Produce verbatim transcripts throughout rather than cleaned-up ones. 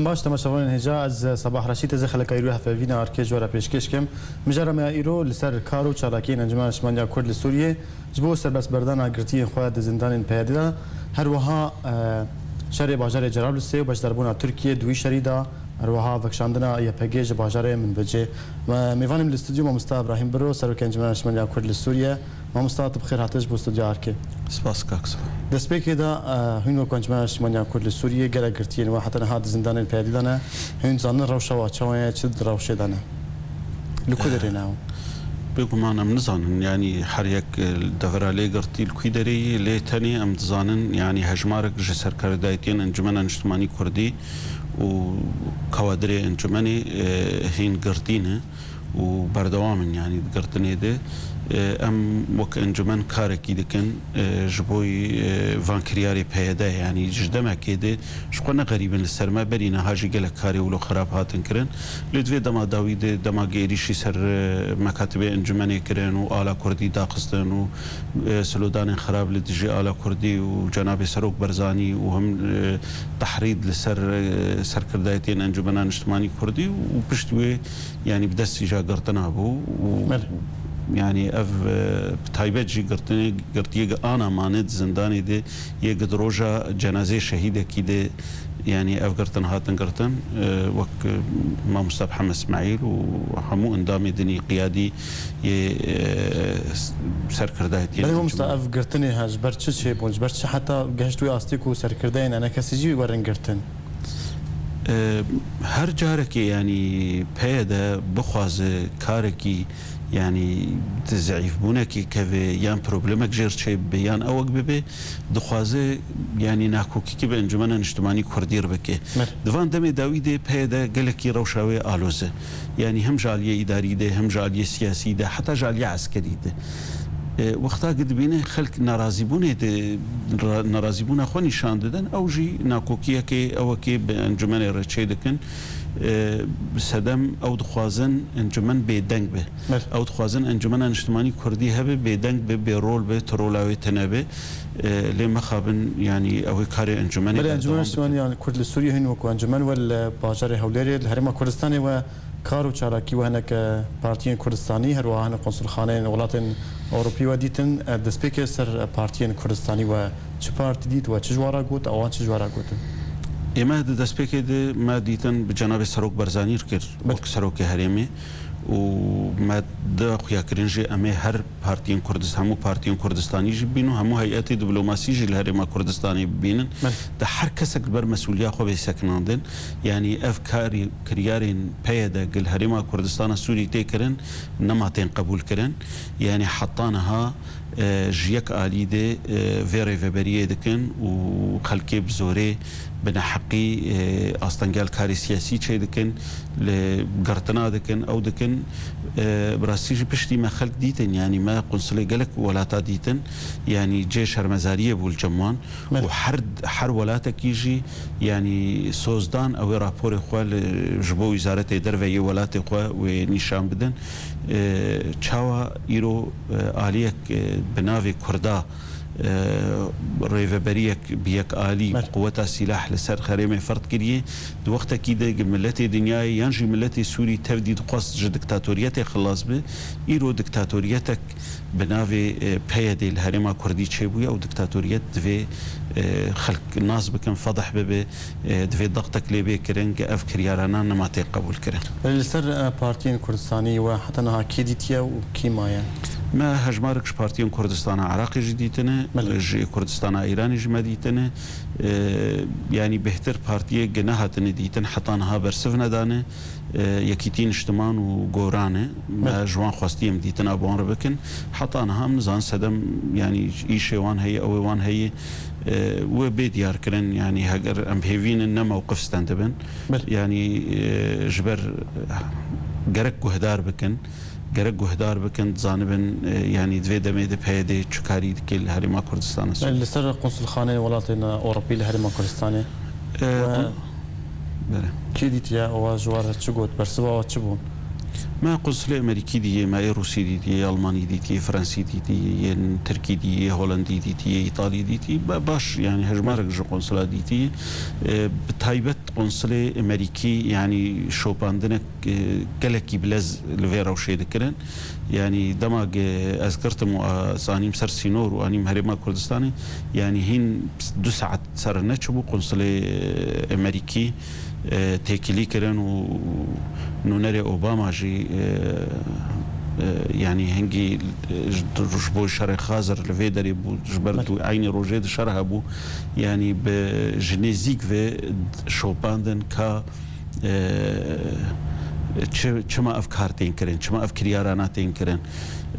Baş, temaşevanên hêja, ez Sebah Reşîd, ez ê xeleka îro hevpeyvîna arkê ji we re pêşkêş kim. Mijara me ya îro li ser kar û çalakiyên Encûmena Niştimanî ya Kurd li Sûriyê ji bo serbestberdana girtiyên xwe di zindanên P Y D de, her wiha, e, şerê bajarê Cerablusê û beşdarbûna Tirkiyê di wî şerî de, her wiha vekişandina Y P G ji bajarê Minbicê. Me, mêvanê min li stûdyo mamosta Îbrahîm Biro, Serokê Encûmena Niştimanî ya Kurd li Sûriyê. Mamosta, tu bi xêr hatî ji bo stûdyoya arkê. Spas kak Sima. Destpêkê de, e, hûn wek Encûmena Niştimanî ya Kurd li Sûriyê gelek girtiyên we heta niha di zindanên P Y D de ne. Hûn dizanin rewşa wa çawa ye, çi di rewşê de ne? Li ku derê ne ew? Bêguman em nizanin, yanî her yek, e, devera lê girtî li ku derê ye, lê tenê em dizanin, yanî hejmarek ji serkirdayetiyên Encûmena Niştimanî Kurdî û kawadirê encûmenê, e, hîn girtî ne û berdewam in, yanî di girtinê de, e, em wek encûmen karekî dikin, e, ji bo, e, van kiryarê P Y D, yanî ji demekê de ji xwe ne xerîb in li ser me, berî niha jî gelek karê wilo xerab hatin kirin. Lê di vê dema dawî de, dema êrîşî ser, e, mekatibê encûmenê kirin û ala Kurdî daxistin û, e, sloganên xerab li dijî ala Kurdî û cenabê Serok Barzanî û him, e, tehrîd li ser, e, serkirdayetiyên Encûmena Niştimanî Kurdî û pişt wê, yanî bi dest îja girtina bû û, belê, yanî ev, e, bi taybet jî girtinê, girtiyê ana mane di zindanê de yê ku di roja cenazeyê şehîdekî de, yanî ev girtin hatin girtin, e, wek, e, mamosta Mihemed Îsmaîl û hemû endamê dinî qiyadî yê, e, s-, serkirdayetiyê. Belê mamosta, ev girtinê he ji ber çi çêbûn, ji ber çi heta gehişt wê astê ku serkirdeyên enekesî jî werin girtin? E, her carekê, yanî P Y D bixwaze karekî, yanî di zeîfbûnekê keve yan problemek jê re çêbibe yan ewek bibe, dixwaze, yanî nakokîkî bi Encûmena Niştimanî Kurdî re bike. Belê. Di van demê dawî de P Y D gelekî rewşa wê aloz e. Yanî him ji aliyê îdarî de, him ji aliyê siyasî de, heta ji aliyê eskerî de. E, wexta ku dibîne xelk nerazîbûnê de, ra-, nerazîbûna xwe nîşan didin, ew jî nakokiyekê ewekê bi encûmenê re çê dikin. E, sedem ew dixwazin encûmen bêdeng be. Belê. Ew dixwazin Encûmena Niştimanî Kurdî hebe, bêdeng be, bêrol be, tu rola wê tune be. E, lê mixabin, yanî ew ê karê encûmenê Belê, berdewam Encûmena bikin. Niştimanî ya Kurd li Sûriyê hûn wekî encûmen we li bajarê Hewlêrê, li Herêma Kurdistanê we kar û çalakî we hinek, e, partiyên Kurdistanî, her wiha hinek konsulxaneyên welatên Ewropî we dîtin, e, destpêkê ser, e, partiyên Kurdistanî we çi partî dît, we çi ji wan re got, ewan çi ji we re gotin? Ê me di destpêkê de me dîtin bi cenabê Serok Barzanî re kir, belê, wek serokê herêmê û me da xuyakirin jî em ê her partiyên Kurdis-, hemû partiyên Kurdistanî jî bibînin û hemû heyetê diplomasî jî li Herêma Kurdistanê bibînin. Belê. Di her kesek li ber mesûliya xwe bê sekinandin. Yanî ev karî, kiryarên P Y D gil Herêma Kurdistana Sûrî tê kirin, nema tên qebûl kirin. Yanî heta niha, e, ji yek alî de, e, vê rêveberiyê dikin û xelkê bi zorê, bi neheqî, e, astengel karê siyasî çê dikin, li girtina dikin, ew dikin. E, bi rastî jî piştî me xelk dîtin, yanî me qunsulê gelek welata dîtin, yanî cê şermezariyê bû li cem wan. Belê. Û her, her welatekî jî, yanî sozdan ew ê raporê xwe li, ji bo Wîzaretê Derve yê welatê xwe wê nîşan bidin. E, çawa îro, e, aliyek, e, bi navê Kurda, e, rêveberiyek bi yek alî, belê, bi quweta sîlah li ser herêmê ferz kiriye. Di wextekî de ku miletê dinyayê yan jî miletê Sûrî tevdî dixwest ji diktatoriyetê xilas be, îro diktatoriyetek bi navê, e, P Y D li Herêma Kurdî çêbûye û diktatoriyet divê, e, xelk nas bikin, fedih bibe, e, divê dextek lê bê kirin ku ev kiryarana nema tê qebûl kirin. Belê, li ser, e, partiyên Kurdistanî we heta niha kî dîtiye û kî maye? Me hejmarek ji partiyên Kurdistana Iraqê jî dîtine, belê, ji Kurdistana Îranê jî me dîtine. E, yanî bêhtir partiyê ku nehatine dîtin, heta niha bersiv nedane. E, Yekîtî Niştiman û Goran e. Me, belê, ji wan xwestiye em dîtina bi wan re bikin. Heta niha em nizanin sedem, yanî îşê wan heye, ew ê wan heye. E, wê bê diyar kirin, yanî heger em hêvî ne, ne mewqif stend dibin. Belê. Yanî, e, ji ber, e, gerek guhdar bikin, gerek guhdar bikin, dizanibin, e, yanî di vê demê de P Y D çi karî dike li Herêma Kurdistana Sûriyê. Belê, li ser konsulxaneyên welatên Ewropî li Herêma Kurdistanê. E, we kon-, belê. Kê dîtiye, ewa ji we re çi got, bersiva we çi bûn? Me qunsulê Amerîkî dîtiye, me ê Rûsî dîtiye, yê Almanî dîtiye, yê Fransî dîtiye, yên Tirkî dîtiye, yê Holandî dîtiye, yê Îtalî dîtiye. Be-, baş, yanî hejmarek ji qunsula dîtiye. E, bi taybet qunsulê Amerîkî, yanî şopandinek, e, gelekî bilez li vê rewşê dikirin. Yanî dema ge-, ez girtim û a-, zanîm ser sînor û anîm Herêma Kurdistanê, yanî hîn du saet ser neçibû, qunsulê, e, Amerîkî, e, têkilî kirin û nûnerê Obama jî, e, e, yanî hingî, e, ji, ji bo şerê xazir li vê derê bû, ji ber Belê. Eynî rojê di şer hebû. Yanî bi, ji nêzîk vê şopandin ka, e, çi, çima ev kar tên kirin, çima ev kiryarana tên kirin.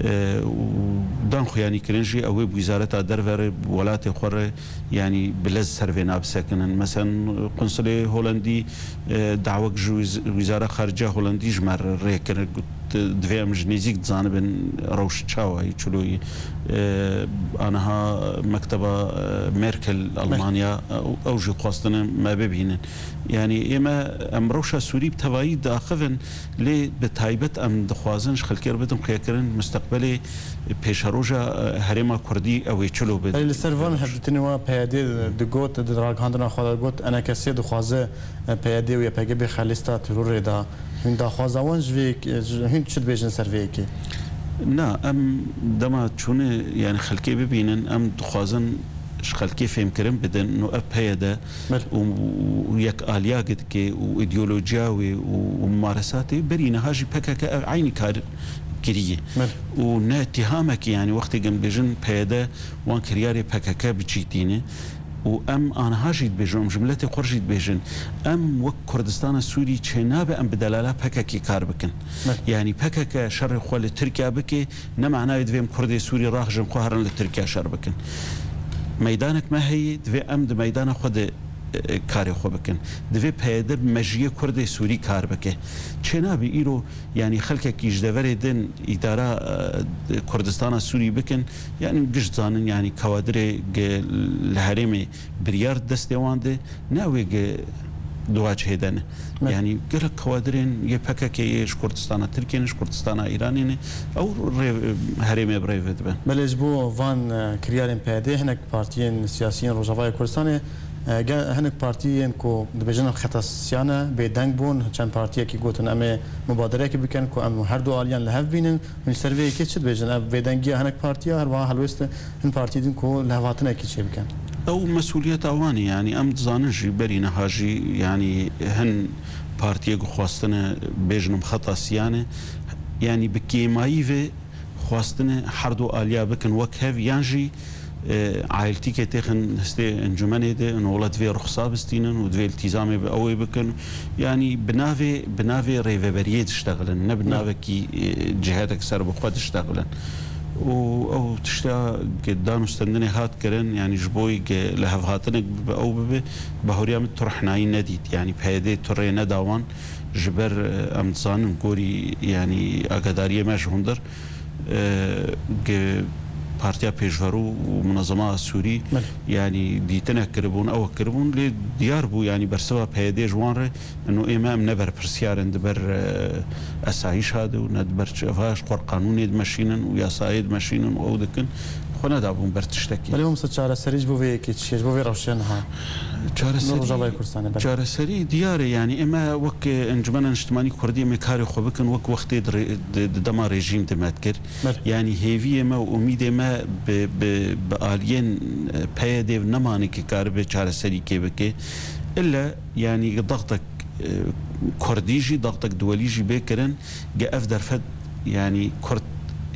E, û dan xuyanî kirin jî ew ê bi Wîzareta Derve re, bi welatê xwe re, yanî bi lez ser vê nabisekinin. Meselen, qunsulê Holandî, e, dawek ji wîz-, Wîzara Xarice Holandî ji me re rê kir, got, divê em ji nêzîk dizanibin rewş çawa yî, çilo yî. E, aniha mekteba, e, Merkel, Almanya, ew, ew jî xwestine me bibînin. Yanî ême, em rewşa Sûrî bi tevayî diaxivin, lê bi taybet em dixwazin ji xelkê re bidin xuyakirin, musteqbelê pêşeroja, e, herêma Kurdî ew ê çilo be. Belê, li ser van hevdîtinê we P Y D digot, di ragihandina xwe de got, E N K S dixwaze, e, P Y D û Y P G bêxe lîsta terorê de. Hûn daxwaza wan ji vê yek-, ji, hûn çi dibêjin ser vê yekê? Na, em dema çûne, yanî xelkê bibînin, em dixwazin ji xelkê fêmkirin bidin. No ev P Y D Belê. û, û yek aliya dike û îdeolojiya wê û, û mumaresatê berî niha jî P K K ev eynî kar kiriye. Belê. Û ne îttihamekî, yanî wextê em dibêjin P Y D wan kiryarê P K K bi cî tîne û em aniha jî dibêjin, em ji miletê xwe re jî dibêjin, em wek Kurdistana Sûrî çênabe em bi delala P K K kar bikin. Belê. Yanî P K K şerê xwe li Tirkiye bike, ne manayê divê em Kurdê Sûrî rahijin xwe herin li Tirkiye şer bikin. Meydanek me heye, divê em di meydana xwe de, e, karê xwe bikin. Divê P Y D bi mejiyê Kurdê Sûrî kar bike. Çênabe îro, yanî xelkekî ji deverê din îdara, e, Kurdistana Sûrî bikin, yanî giş zanin, yanî kawadirê ge-, li herêmê biryar destê wan de, ne wê ge-, duwa çêde ne. Me- Yanî gelek kawadirên yê P K K yê ji Kurdistana Tirkiyê ne, ji Kurdistana Îranê ne, ew rê-, herêmê bi rê ve dibin. Belê ji bo van, e, kiryarên P Y D hinek partiyên siyasî yên Rojavayê Kurdistanê, e, ge-, hinek partiyên ku dibêjin em xeta siya ne, bêdeng bûn, çend partiyekî gotin em ê mubaderekê bikin ku em her du aliyan li hev bînin. Hûn ji ser vê yekê çi dibêjin? Ev bêdengiya hinek partiya, her wiha helwêst hin partiyê din ku lihevhatinekî çêbikin? Ew mesûliyeta wan e, yanî em dizanin jî berî niha jî, yanî hin partiyek xwestine bêjin em xeta siya ne, yanî bi kêmayî vê xwestine her du aliya bikin wek hev, yan jî, e, aîltîkê têxin histê encûmenê de, in welat vê ruxsa bistînin û divê îltîzamê bi ew ê bikin. Yanî bi navê, bi navê rêveberiyê diştexilin, ne bi Hı. navekî, e, cihetek serbixwe diştexilin. Û ew tişta ke danûstendinê hat kirin, yanî ji bo ke lihevhatinek bi ew bibe, bahuriya min tu rehnayî nedît. Yanî P Y D tu rê neda wan, ji ber, e, em dizanin gorî, yanî agadariyê me ji hundir, e, ge-, Partiya Pêşverû û Munezema Sûrî, Belê. yanî dîtinek kiribûn, ew kiribûn, lê diyar bû, yanî bersiva P Y D ji wan re, ino ême em ne berpirsiyar in di ber, e, esayîşa de û ne di ber çi, ev ji xwe qanûnê dimeşînin û yasayê dimeşînin û ew dikin, xwe nedabûn ber tiştekî. Belê, mamoste, çareserî ji bo vê yekê çi ye, ji bo vê rewşê niha? Çareserî, Li Rojavayê Kurdistanê, belê. Çareserî diyar e, yanî ême wek, e, Encûmena Niştimanî Kurdî ême karê xwe bikin, wek wextê di re-, di, di dema rejîm de me dikir. Belê. Yanî hêviyê me û umîdê me bi, bi, bi aliyên, e, P Y D nemane ke karibe çareserîkê bike. Îlle, yanî daxtek, e, Kurdî jî, daxtek duwelî jî bê kirin, ge ev derfet, yanî Kurd,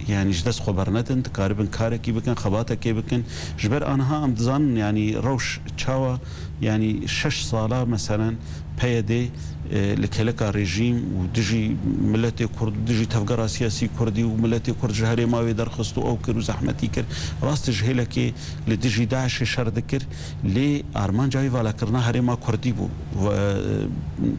yanî ji dest xwe bernedin, dikaribin karekî bikin, xebatekê bikin. Ji ber aniha em dizanin, yanî rewş çawa, yanî şeş sala, meselen, P Y D, e, li kêleka rejîm û dijî miletê Kurd û dijî tevgera siyasî Kurdî û miletê Kurd ji herêma wê derxist û ew kir û zehmetî kir. Rast e, ji hêlekê li dijî DAIŞê şer dikir, lê armanca wî valakirina herêma Kurdî bû. Ve, e,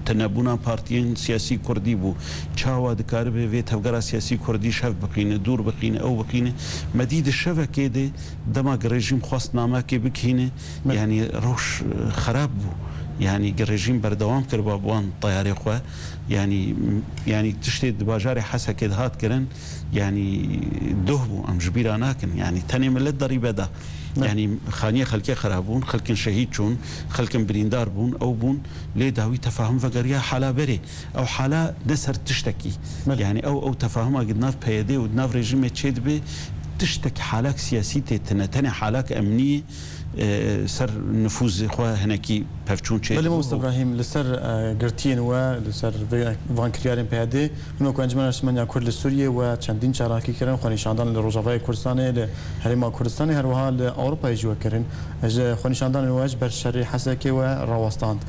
tunebûna partiyên siyasî Kurdî bû. Çawa dikaribe vê tevgera siyasî Kurdî şev bixîne, dûr bixîne, ew bixîne. Me dî di şevekê de dema ku rejîm xwest namekê bikîne, Me- yanî rewş, e, xerab bû. Yanî gi rejîm berdewam kiriba bi wan teyarê xwe. Yanî, yanî tiştê di bajarê Hesekê de hat kirin, yanî doh bû, em ji bîra nakin. Yanî tenê milet derî beda. Ne. Yanî xaniyê xelkê xera bûn, xelkin şehîd çûn, xelkin birîndar bûn, ew bûn. Lê dawî tefahum vegeriya hala berê. Ew hala ne ser tiştekî. Belê. Yanî ew, ew tefahuma di nav P Y D û di nav rejîmê çêdibe, tiştek halak siyasî tê tine. Tenê halak emnî, e, ser nifûzê xwe hinekî pevçûn çê Belê, dibû. Mamoste Îbrahîm, li ser, e, girtiyên we, li ser vê van kiryarên P Y D, hûn wekî Encûmena Niştimaniya Kurd li Sûriyê we çendîn çalakî kirin, xwenîşandan li Rojavayê Kurdistanê, li Herêma Kurdistanê, her wiha li Ewropayê jî we kirin. Ji xwenîşandanên we ji ber şerê Hesekê we rawestand.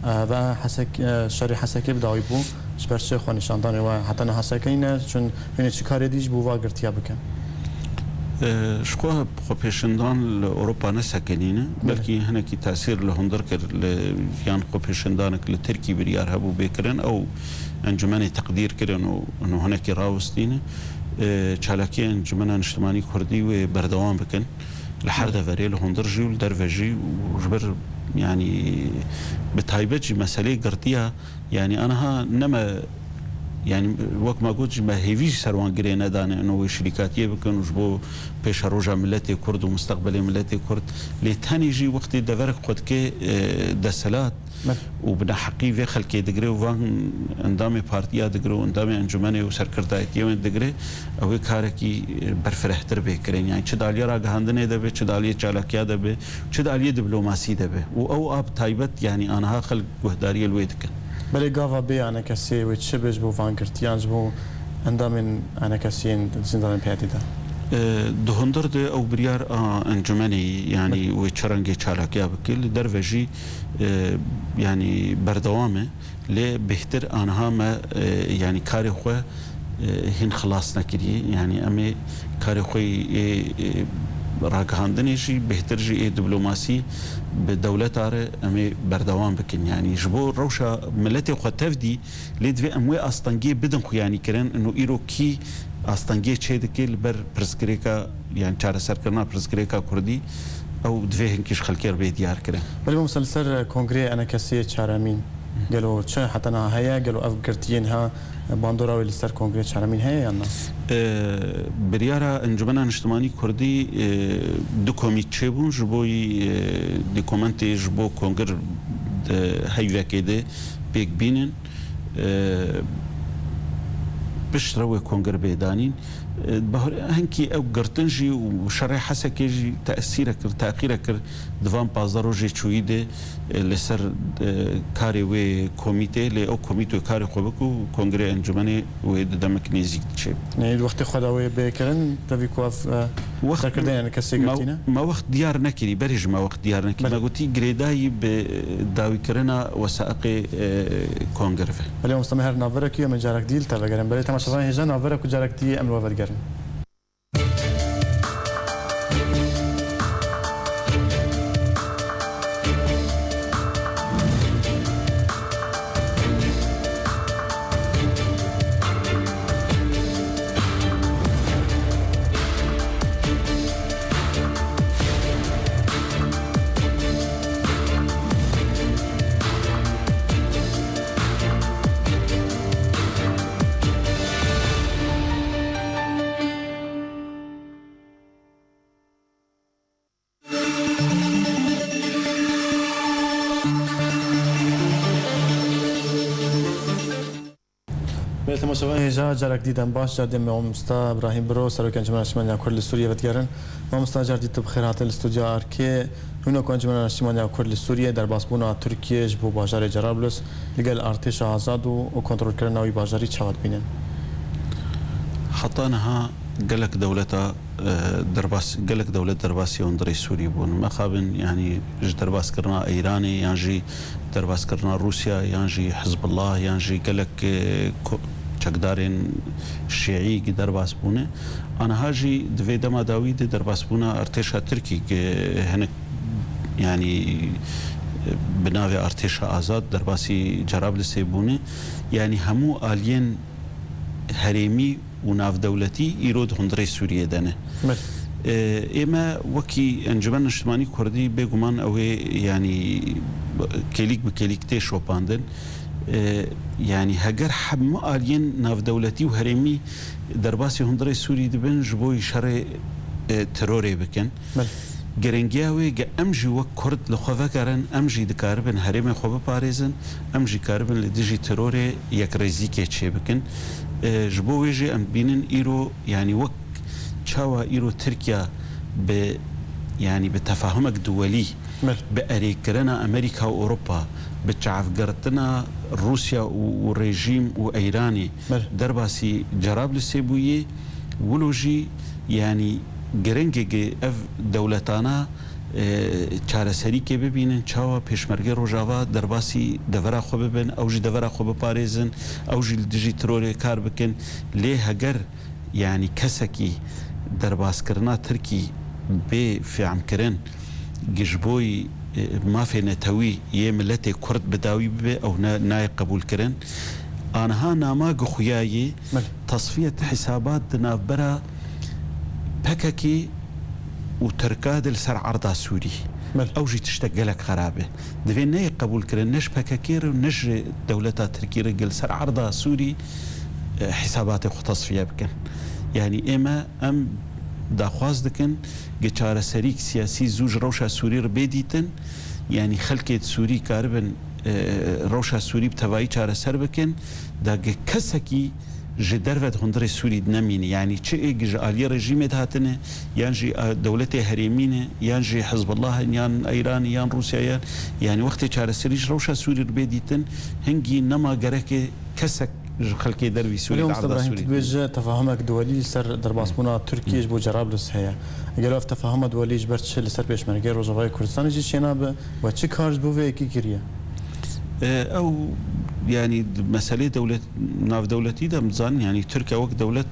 E, ve Hesek, e, şerê Hesekê bi dawî bû. Ji ber çi xwenîşandanên we heta niha sekinîne? Çun hûn ê çi karê dî ji bo va girtiya bikin? E, ji xwe xwepêşandan li Ewropa nesekinîne. Belê. Belkî hinekî tesîr li hundir kir, li, yan xwepêşandanek li Tirkî biryar hebû bê kirin, ew encûmenê teqdîr kirin û, û hinekî rawestîne. E, çalakiyên Encûmena Niştimanî Kurdî wê berdewam bikin. Li her deverê, li hundir jî û li derve jî û ji ber, yanî, bi taybet jî meseleyê girtiya, yanî, aniha ne me, yanî, wek me got jî, me hêvî ji ser wan girê nedane, ino wê şirîkatiyê bikin û ji bo pêşeroja miletê Kurd û mustaqbelê miletê Kurd. Lê tenê jî wextê deverek xwe dike, e, desthilat, Me- û bi neheqî vê xelkê digire û van endamê partiya digire û endamê encûmenê û serkirdayetiyê wê digire, ew ê karekî, e, berfirehtir bê kirin. Yani çi di aliyê ragihandinê de be, çi di aliyê çalakiya de be, çi di aliyê diplomasî de be. Û ew a bi taybet, yani aniha xelk guhdariyê li wê dikin. Belê gava bê anekesê wê çi be ji bo van girtiyan, ji bo endamên anekesiyên di zindanên P Y D'ê de? E, di hundir de ew biryar a encûmenê, yani Me- wê çi rengê çalakiya bike, li derve jî, e, yani berdewam e. Lê bêhtir aniha me, e, yani karê xwe, e, hîn xilas nekiriye. Yani em ê karê xwe yê, e, ragihandinê jî, bêhtir jî ê diplomasî bi dewleta re em ê berdewam bikin. Yani ji bo rewşa miletê xwe tevdî, lê divê em wê astengiyê bidin xuyanîkirin. Ino îro kî astengiyê çê dike li ber pirsgirêka, yani çareserkirina pirsgirêka Kurdî, ew divê hinkî ji xelkê re bê diyar kirin. Belê, mamoste, li ser kongreyê enekesiyê çaremîn, gelo çi heta niha heye? Gelo ev girtiyên ha bandora wê li ser kongreyê çaremîn heye yan na? E, biryara Encûmena Niştimanî Kurdî, e, du komît çêbûn, ji bo yî, e, dokumentê ji bo kongir di heyvekê de pêk bînin. E, piştre wê kongir bê danîn. E, bahar-, hinkî ew girtin jî û şerê Hesekê jî tesîre kir, teqîre kir di van pazdeh rojê çûyî de, e, li ser, e, karê wê komîtê, lê ew komît wê karê xwe bik û kongrê encûmenê wê di demek nêzîk diçe. Yani di wextê xwe de wê bê kirin, tevî ku ev, e, Wext, serkirdeyên kesê me, girtî ne? Me wext diyar nekirî, berê ji me wext diyar nekirî. Belê. Me gotî girêdayî bi dawîkirina wesaeqê, e, kongir ve. Belê, mamoste, me her navberekî em ê carek dî li te vegerin. Belê, temaşevanên hêja, navberek û carek dî em li we vedigerin. Belê, temaşevanên hêja, carek dî dem baş, car dî me Mamosta Îbrahîm Biro, Serokê Encûmena Niştimaniya Kurd li Sûriyê vedigerin. Mamosta, car dî tu bi xêr hatî li Studyoya Arkê. Hûn wekî Encûmena Niştimaniya Kurd li Sûriyê, derbasbûna Tirkiyê ji bo bajarê Cerablus li gel artêşa azad û, û kontrolkirina wî bajarî çawa dibînin? Heta niha gelek dewleta, e, derbas, gelek dewlet derbasî hundirê Sûrî bûn. Mexabin, yanî ji derbaskirina Îranê yan jî derbaskirina Rûsya yan jî Hizbullah yan jî gelek, e, ko-, çekdarên şîî ki derbas bûne. Aniha jî di vê dema dawî de derbasbûna artêşa Tirkî ki hinek, yanî, bi navê Artêşa Azad derbasî Cerablisê bûne. Yanî hemû aliyên herêmî û navdewletî îro di hundirê Sûriyê de ne. Belê. E, ê me wekî Encûmen Niştimanî Kurdî bêguman ew ê, yanî, kêlîk bi kêlîk tê şopandin. E, yanî heger hemû aliyên navdewletî û herêmî derbasî hundirê Sûrî dibin, ji bo şerê, e, terorê bikin. Belê. Giringiya wê ge em jî wek Kurd li xwe vegerin, em jî dikaribin herêmê xwe biparêzin, em jî karibin li dijî terorê yekrêzîkê çêbikin. E, ji bo wê jî em dibînin îro, yanî wek çawa îro Tirkiye bi, yanî bi tefahumek duwelî, Belê. bi erêkirina Amerîka û Ewropa, bi çavgirtina Rûsya û, û rejîm û Eyranê Belê. derbasî Cerablisê bûyê, wilo jî, yanî giring e ku ev dewletana, e, çareserîkê bibînin, çawa Pêşmergê Rojava derbasî devera xwe bibin, ew jî devera xwe biparêzin, ew jî li dijî terorê kar bikin. Lê heger, yanî kesekî derbaskirina Tirkî bê fehmkirin, ku ji bo, e, mafê netewî yê miletê Kurd bi dawî bibe, ew ne, nayê qebûlkirin. Aniha nama ku xuya yê Belê. tesfiyet hisabat di navbera P K K û Tirka de li ser erda Sûrî. Belê. Ew jî tiştek gelek xerab e. Divê neyê qebûlkirin, ne ji P K K re û ne ji dewleta Tirkî re, ku li ser erda Sûrî, e, hisabatê xwe tesfiye bikin. Yanî ê me, em daxwaz dikin, ku çareserîk siyasî zû ji rewşa Sûrî re bê dîtin, yanî xelkê Sûrî karibin, e, rewşa Sûrî bi tevayî çareser bikin, da ku kesekî ji derve di hundirê Sûrî de nemîne. Yanî çi ê ku ji aliyê rejîmê de hatine, yan jî, e, dewletê herêmî ne, yan jî Hizbullah in, yan Eyran in, yan Rûsya, yan, yanî wextê çareserî ji rewşa Sûrî re bê dîtin, hingî nema gerek e kesek ji xelkê dervî Sûrî, Belê, li Mamoste erda Îbrahîm, Sûrî tu dibêje tefahumek duwelî li ser derbasbûna Tirkiyê ji bo Cerablis heye. Gelo ev tefahuma duwelî ji ber çi li ser Pêşmergeyê Rojavayê Kurdistanê jî çênabe we çi kar ji bo vê yekê kiriye? E, ew, yanî, meselê dewlet, navdewletî de em dizanin, yanî Tirkiye wek dewlet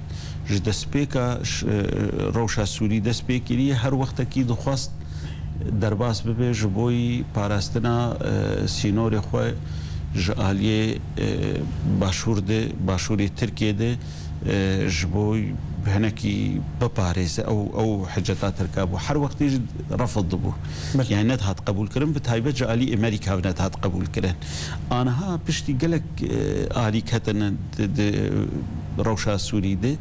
ji destpêka ş-, e, rewşa Sûrî dest pê kiriye, her wextekî dixwest derbas bibe ji bo parastina, e, sînorê xwe ji aliyê, e, başûr de, başûrê Tirkiyê de, e, ji bo hinekî biparêze. Ew, ew hiceta Tirka bû. Her wextê jî refid dibû. Belê. Yani nedihat qebûlkirin, bi taybet ji alî Amerîka ve nedihat qebûlkirin. Aniha piştî gelek, e, alî ketine di, di rewşa Sûrî de,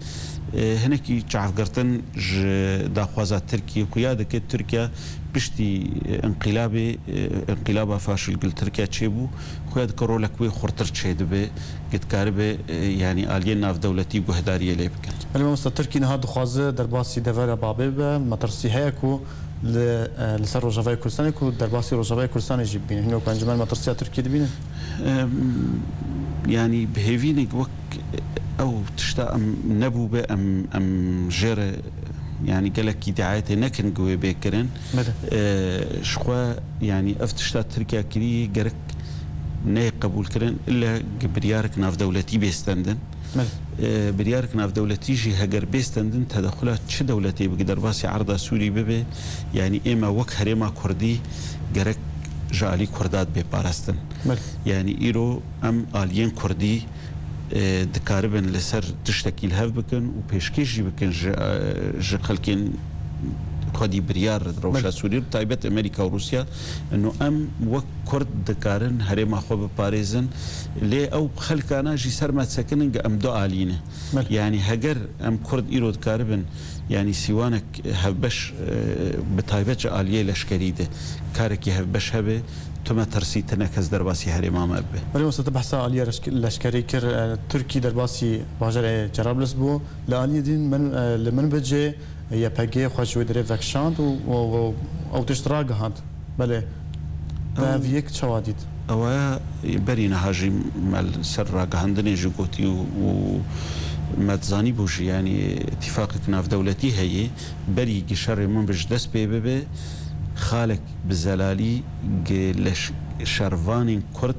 e, hinekî çavgirtin ji daxwaza Tirkiyê xuya dike. Tirkiye piştî, e, înqilabê, e, înqilaba faşîl gil Tirkiye çêbû, xuya dike rolek wê xurtir çêdibe, ku dikaribe, e, yanî aliyên navdewletî guhdariyê lê bikin. Belê mamosta, Tirkî niha dixwaze derbasî devera Babê bibe, metirsî heye ku li, e, li ser Rojavayê Kurdistanê ku derbasî Rojavayê Kurdistanê jî bibîne. Hîn wek encûmen metirsiya Tirkiyê dibînin? Em, yanî bi hêvî ne wek ew tişta em nebûbe, em, em jê re, yanî gelek îdiayetê nekin ku wê bê kirin. Belê. E, ji xwe, yanî ev tişta Tirkiye kirî gerek neyê qebûlkirin, ille ku biryarek navdewletî bê stendin. Belê. E, biryarek navdewletî jî heger bê stendin, tedexula çi dewletê bike derbasî erda Sûrî bibe, yanî ê me wek herêma Kurdî gerek ji alî Kurda bê parastin. Belê. Yanî îro em aliyên Kurdî, e, dikaribin li ser tiştekî li hev bikin û pêşkêş jî bikin ji, e, ji xelkên xwedî biryar re di rewşa Belê. Sûrî, bi taybet Amerîka û Rûsya. Ino em wek Kurd dikarin herêma xwe biparêzin. Lê ew xelkana jî ser me disekinin ku em du alî ne. Belê. Yanî heger em Kurd îro dikaribin, yanî sîwanek hevbeş, e, bi taybet ji aliyê leşkerî de karekî hevbeş hebe, tu metirsî tune kes derbasî herêma me bibe. Belê mamoste, tu behsa aliya reşk-, leşkerî kir, e, Tirkî derbasî bajarê Cerablis bû. Li aliyê din min, e, li Minbicê Y P G xwe ji wê derê vekişand û, û, û ew tişt ragihand. Belê. Ew Ev yek çawa dît? Ew e, berî niha jî me li ser ragihandinê jî gotî û, û me dizanîbû jî, yanî îtîfaqek navdewletî heye. Berî gi şerê Minbic dest pê bibe, xalek bi zelalî gi leş-, şervanên Kurd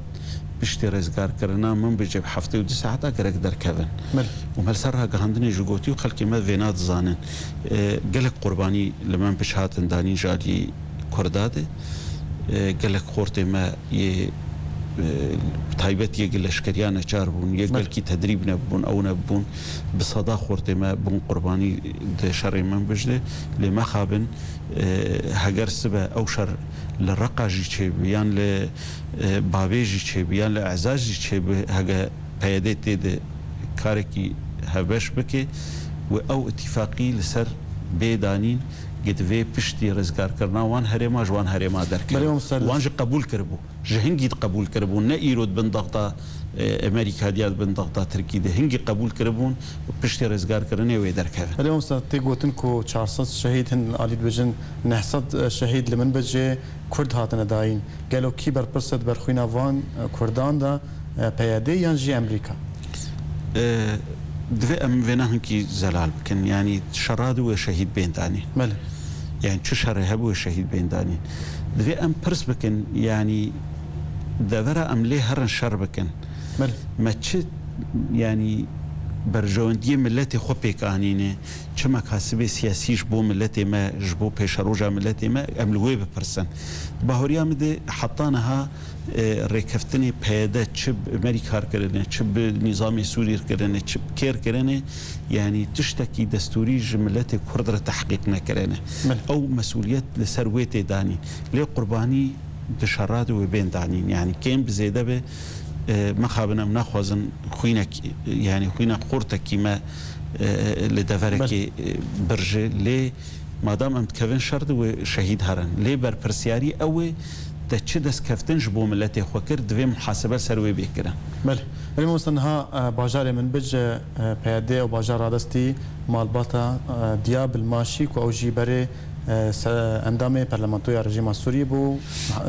piştî rêzgarkirina Minbicê bi heftê û du saeta gerek derkevin. Belê. Û me li ser ragihandinê jî gotî û xelkê me vêna dizanin. E, gelek qurbanî li Minbic hatin danîn ji alî Kurda de. E, gelek xortê me yê e, bi taybet yê gi leşkeriya neçar bûn, yê Belê. gelkî tedrîb nebûn, ew nebûn, bi seda xortê me bûn qurbanî di şerê Minbic de. Lê mexabin, e, heger sibe ew şer li Reqa jî çêbi, yan li, e, Bavê jî çêbi, yan li Ezaz jî çêbi, hege P Y D tê de karekî hevbeş bike û ew îtîfaqî li ser bê danîn, gi divê piştî rizgarkirina wan herêma ji wan herêma derkeve. Belê, mamoste. Wan jî qebûl kiribû. Ji hingî qebûl kiribûn, ne îro di bin daxta, e, Amerîka diya di bin daxta Tirkî de. Hingî qebûl kiribûn û piştî rizgarkirinê wê derkeve. Belê, mamoste, tê gotin ku çar sed şehîd hin alî dibêjin, neh sed şehîd li Minbicê Kurd hatine dayîn. Gelo kî berpirs e di ber xwîna van, e, Kurdan de, e, P Y D yan jî Amerîka? E, divê em vêna hinkî zelal bikin. Yanî şera de wê şehîd bên danîn. Belê. Yanî çi şerê hebû wê şehîd bên danîn. Divê em pirs bikin, yanî devera em lê herin şer bikin. Belê. Me çi, yanî berjewendiyê miletê xwe pêk anîne, çi mekasibê siyasî ji bo miletê me, ji bo pêşeroja miletê me, em li wê bipirsin. Bahoriya min de heta niha, e, rêkeftinê P Y D çi bi me rê kar kirine, çi bi nîzamê Sûrî kirine, çi bi kêr kirine, yanî tiştekî destûrî ji miletê Kurd re tehqîq nekirine. Min. Ew mesûliyet li ser wê tê danîn. Lê qurbanî di şera de wê bên danîn. Yanî kêm bi zêde be, e, mexabin em naxwazin xwînek, yanî xwîna xortekî me, e, li deverekê, Belê. e, birje. Lê madam em dikevin şer de wê şehîd herin. Lê berpirsiyarî ew ê te çi destkeftin ji bo miletê xwe kir, divê muhasebe li ser wê bê kirin. Belê. Belê mamoste, niha, e, bajarê Minbic, e, P Y D û bajar radestî malbata, e, Diya Bilmaşî ku ew jî berê, e, se-, endamê parlamentoya rejîma Sûriyê bû.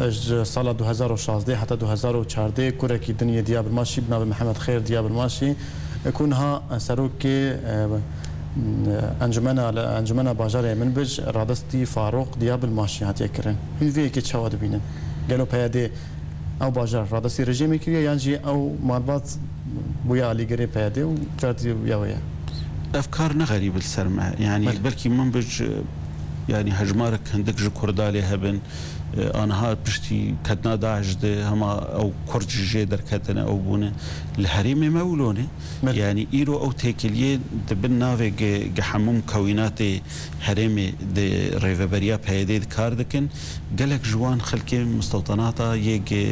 E, ji sala du hezar û şazdeh heta du hezar û çardeh kurekî din yê Diya Bilmaşî bi navê Mihemed Xêr Diya Bilmaşî, e, ku niha, e, serokê, e, Encumena, Encumena Bajarê Minbic, radestî Farûq Diya Bilmaşî hatiye kirin. Hûn vê yekê çawa dibînin? Gelo P Y D ew bajar radestî rejîmê kiriye yan jî ew malbat bûye alîgirê P Y D û cardî ya wê ye? Ev kar ne xerîb li ser me. Yanî Belê. belkî Minbic, yanî hejmarek hindik ji Kurda lê hebin. E, aniha piştî ketina DAIŞ de hema ew Kurd jî jê derketine, ew bûne. Li herêmê me wilo ne. Belê. Yanî îro ew têkiliyê di bin navê gi, gi hemû mukewînatê herêmê di rêveberiya P Y D de kar dikin. Gelek ji wan xelkê mistewtenata yê gi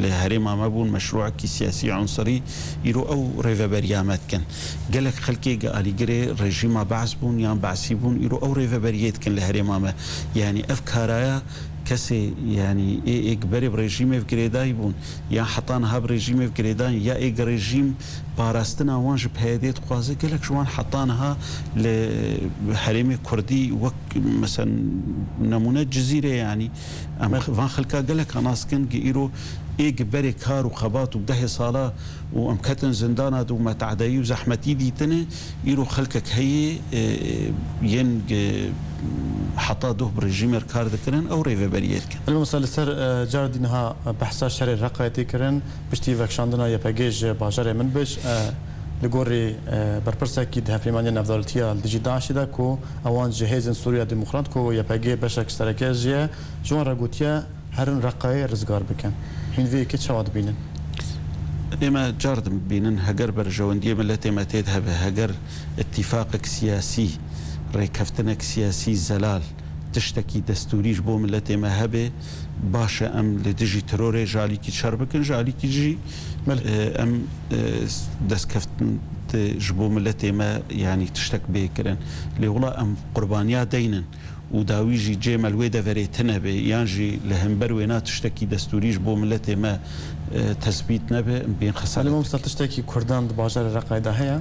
li herêma me bûn, meşrûekî siyasî, unsurî, îro ew rêveberiya me dikin. Gelek xelkê gi alîgirê rejîma Be'es bûn yan Be'sî bûn, îro ew rêveberiyê dikin li herêma me. Yanî ev karaya kesê, yanî ê, ê gi berê bi rejîmê ve girêdayî bûn, ya heta niha bi rejîmê ve girêdayîn, ya ê gi rejîm parastina wan ji P Y D dixwaze, gelek ji wan heta niha li herêmê Kurdî wek, mesela, nemûne Cizîrê, yanî em Belê. van xelka geleka nas kin, gi îro ê gi berê kar û xebat û dehê sala û em ketin zindana de û me tadeyî û zehmetî dîtine, îro xelkek heye, e, yên, e, heta doh bi rejîmê re kar dikirin, ew rêveberiyê dikin. Elbet mesela li ser, e, car dî niha behsa şerê Reqayê tê kirin, piştî vekişandina Y P G ji bajarê Minbic, e, li gorî, e, berpirsekî di Hevpeymanîya Navdewletiya li dijî DAIŞê de ku ewan ji Hêzên Sûriya Demokrat ku Y P G beşek sereke jî ye, ji wan re gotiye, herin Reqayê rizgar bikin. Hûn vê yekê çawa dibînin? Ê me car dibînin, heger berjewendiyê miletê me tê de hebe, heger îtîfaqek siyasî, rêkeftinek siyasî zelal, tiştekî destûrî ji bo miletê me hebe, baş e em li dijî terorê ji alîkî şer bikin, ji alîkî jî, Belê. e, em, e, destkeftin de ji bo miletê me, yanî tiştek bê kirin. Lê wila em qurbaniya deynin. û dawî jî cê me li wê deverê tune be, yan jî li hember wêna tiştekî destûrî ji bo miletê me, e, tesbît nebe, em bên xesanet Elî Mamosta, dikin. Tiştekî Kurdan di bajarê Reqayê de heye?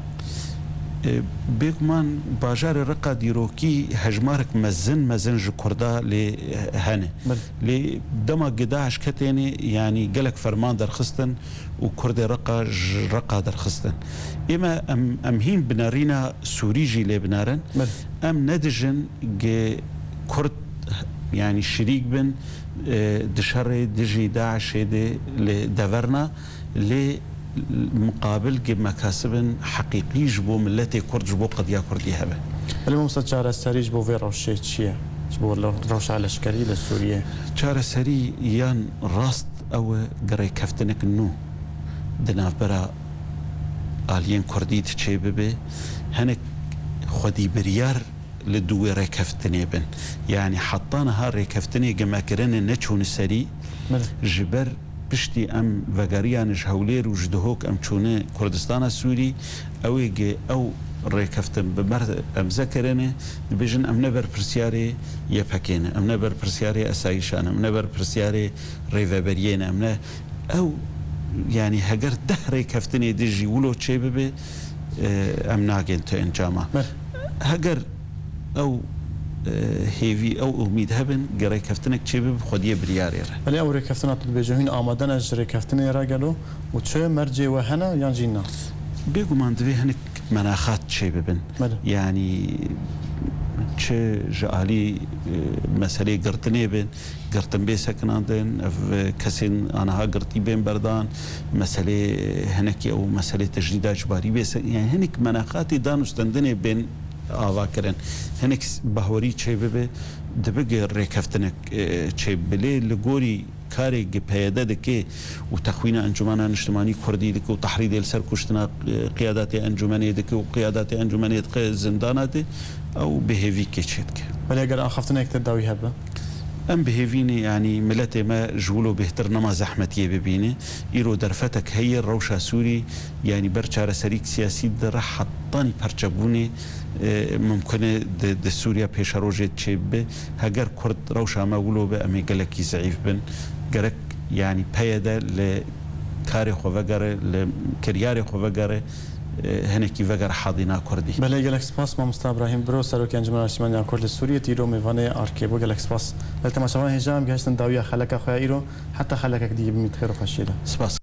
E, bêguman bajarê Reqa dîrokî hejmarek mezin mezin ji Kurda lê, e, hene. Belê. Lê dema gi DAIŞ ketêne, yanî gelek ferman derxistin, û Kurdê Reqa ji Reqa derxistin. Ê me em, em hîn bi nerîna Sûrî jî lê binerin. Belê. Em ne dijin gi Kurd, yanî şirîk bin, e, di şerê dijî DAIŞê de li deverna, lê muqabil gi mekasibin heqîqî ji bo miletê Kurd, ji bo qediya Kurdî hebe. Belê mamosta, çareserî ji bo vê rewşê çi ye? Ji bo le-, rewşa leşkerî li Sûriyê? Çareserî yan rast Ew e, rêkeftinek nû di navbera aliyên kurdî de çêbibe, hinek xwedî biryar li dû wê rêkeftinê bin. Yanî heta niha rêkeftinê ge me kirine neçûne serî, Belê. Ji ber piştî em vegeriyane ji Hewlêr û ji Duhok em çûne Kurdistana Sûrî, ew ê ge ew rêkeftin bi mer emze kirine, dibêjin em ne berpirsyarê Y P G ne, em ne berpirsyarê esayîşan, em ne berpirsyarê rêveberiyê ne, em ne ew, yanî heger deh rêkeftinê din jî wilo çêbibe, e, em nagên tu encama. Ber. Heger ew, e, hêvî, ew umîd hebin, ge rêkeftinek çêbibe bi xwediyê biryarê re. Belê ew rêkeftina tu dibêje hûn amade ne ji rêkeftinê re gelo û çi mercê we hene yan jî na? Bêguman divê hinek menaxat çêbibin. Belê. Yanî çi ji alî, e, meselê girtinê bin, girtin bê sekinandin, ev, e, kesên aniha girtî bên berdan, meselê, e, hinekî ew meselê tecrîda icbarî bê se-, yanî hinek menaxatê danûstendinê bên ava kirin. Hinek s-, bahwerî çêbibe, dibe ge rêkeftinek, e, çêbibe. Lê li gorî karê ge P Y D dike û texwîna Encûmena Niştimanî Kurdî dike û tehrîdê li ser kuştina, e, qiyadatê encûmenê dike û qiyadatê encûmenê dike zindana de, ew bi hêvî kê çêdike. Belê eger axaftinek te dawî hebe? Em bi hêvî ne, yanî miletê me ji wilo bêhtir nema zehmetiyê bibîne. Îro derfetek heye, rewşa Sûrî, yanî ber çareserîk siyasî di reh hetanî perçebûnê, e, mimkun e di, di Sûriya pêşerojê çêbibe. Heger Kurd rewşa me wilo be, em ê gelekî zeîf bin. Gerek, yanî P Y D li karê xwe vegere, li kiryarê xwe vegere, e, hinekî vegere hadîna Kurdî. Belê, gelek spas mamosta Îbrahîm Biro, Serokê Encûmena Niştimanî ya Kurd li Sûriyê, tu îro mêvanê Arkê bû. Gelek spas. Lê temaşevan hêja em gihiştin dawiya xeleka xwe ya îro. Heta xelekek dî bimît xêr û xweşiyê de. Spas.